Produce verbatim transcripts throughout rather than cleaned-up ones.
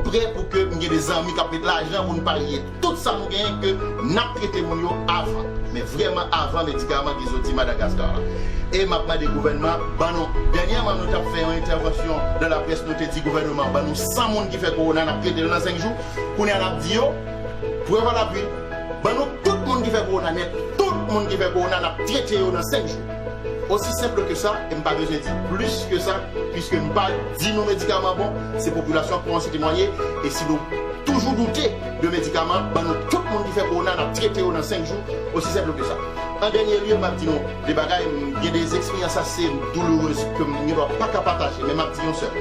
prè pou ke m gen de zanmi k ap met lajan pou n parye tout sa nou genyen ke n ap trete moun yo avan. Men vrèman avan medikaman ki soti Madagaskar la. E m ap mande gouvènman, ban nou, dènyèman nou t ap fè yon entèvansyon nan laprès, nou te di gouvènman, ban nou san moun ki fè kowona, n ap trete l nan senk jou. Kounye a n ap di yo, prèv a lapui, ban nou tout moun ki fè kowona nèt, tout moun ki fè kowona, n ap trete yo nan senk jou. Osi senp ke sa, e m pa bezwen di plis ke sa, piske m pa di nou medikaman bon, se popilasyon an ki kòmanse temwanye, e si nou toujou doute de medikaman, ban nou tout moun ki fè kowona, n ap trete yo nan senk jou, osi senp ke sa. An dènye lye, m ap di nou de bagay, m gen de eksperyans ase doulourez ke m gen dwa pa ka pataje, men m ap di yon sèl.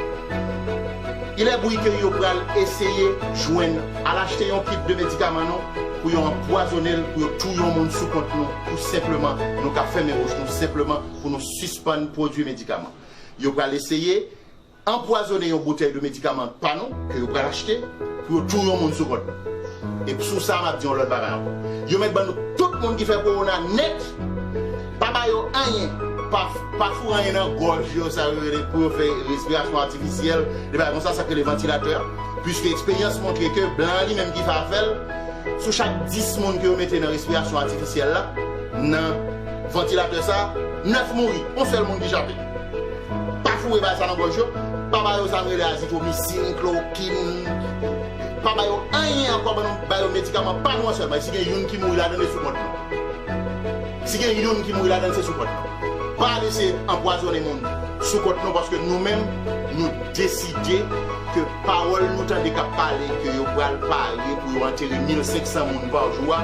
Il est bruit ke yo pral eseye jwenn, al achte yon kit de medikaman nou, pou yo anpwazonnen l, pou yo touye yon moun sou kont nou, pou senpleman nou ka fèmen bouch nou, senpleman pou nou sispann pwodui medikaman. Yo pral eseye anpwazonnen yon boutèy de medikaman pa nou, ke yo pral achte, pou yo touye yon moun sou kont nou. E sou sa, m ap di yon lòt bagay ankò. Yo mèt ban nou tout moun ki fè kowona nèt, pa ba yo anyen, pa, pa foure anyen nan gòj yo, sa yo rele pou yo fè respirasyon atifisyèl, de bagay konsa, sa k rele vantilatè. Piske eksperyans montre ke blan an li menm ki fè afè l, sou chak dis moun ke yo mete nan respirasyon atifisyèl la, nan vantilatè sa, nèf mouri, yon sèl moun ki chape. Pa foure bagay sa nan gòj yo, pa ba yo sa yo rele azitromisin, klorokin, pa ba yo anyen ankò, ban nou, ba yo medikaman pa nou an sèlman. Si gen youn ki mouri ladan l, se sou kont nou. Si gen youn ki mouri ladan l, se sou kont nou. Pa lese anpwazonnen moun sou kont nou, paske nou menm, nou deside ke pawòl nou tande k ap pale ke yo pral pare pou yo antere mil senk san moun pa jou a,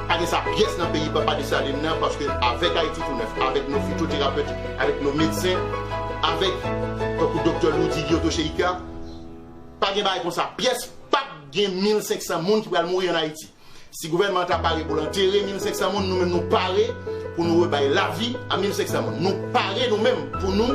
pa gen sa pyès nan peyi Papa Desalin nan, paske avèk Ayiti Tou Nèf, avèk nos phytothérapeutes, avèk nos médecins, avèk, tankou Doktè Loudy Lyoto Chérika, pa gen bagay konsa. Pyès p ap gen mil senk san moun ki pral mouri ann Ayiti. Si gouvènman an ta pare pou l antere mil senk san moun, nou menm nou pare pou nou rebay lavi a mil senk san moun. Nou pare nou menm pou nou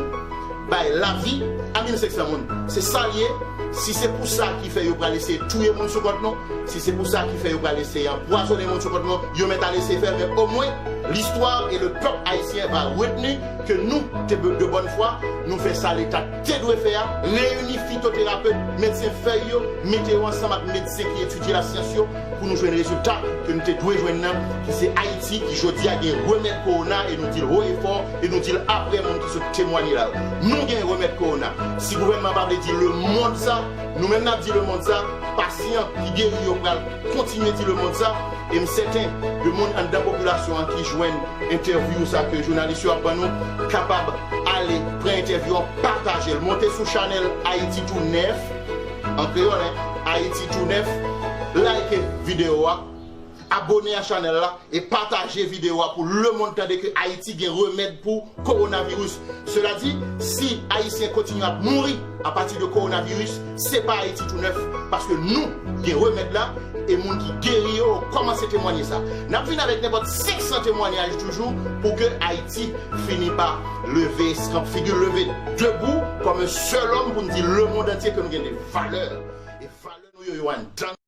bay lavi a mil senk san moun. Se sa l ye. Si se pou sa ki fè yo pral eseye touye moun sou kont nou, si se pou sa ki fè yo pral eseye anpwazonnen moun sou kont nou, yo mèt al eseye fè l, men omwen, l'histoire et le peuple haïtien va retenir ke nou, te de bonne foi, nou fè sa Leta te dwe fè a, reyini fitoterapet, medsen fèy yo, mete yo ansanm ak medsen ki etidye lasyans yo, pou nou jwenn rezilta ke nou te dwe jwenn nan, ki se Ayiti, ki jodi a gen remèd kowona, e nou di l wo e fò, e nou di l apre moun ki sot temwanye la yo. Nou gen remèd kowona. Si gouvènman pa vle di lemonn sa, nou menm n ap di lemonn sa, pasyan ki geri yo pral kontinye di lemonn sa, e m sèten de moun anndan popilasyon an ki jwenn entèvyou sa ke jounalis yo ap ban nou, kapab ale pran entèvyou an, pataje l, monte sou chanèl Ayiti Tou Nèf, an kreyòl, en, Ayiti Tou Nèf, like videyo a, abone a chanèl la, e pataje videyo a pou lemonn tande ke Ayiti gen remèd pou kowonaviris. Sela di, si Ayisyen kontinye ap mouri apati de kowonaviris, se pa Ayiti Tou Nèf, paske nou gen remèd la, e moun ki geri yo kòmanse temwanye sa. N ap vin avèk nenpòt senk san temwanyaj toujou pou ke Ayiti fini pa leve, eskanp figi l, leve debou kòm yon sèl òm pou n di lemonn antye ke nou gen de valè. E valè nou yo, yo anndan.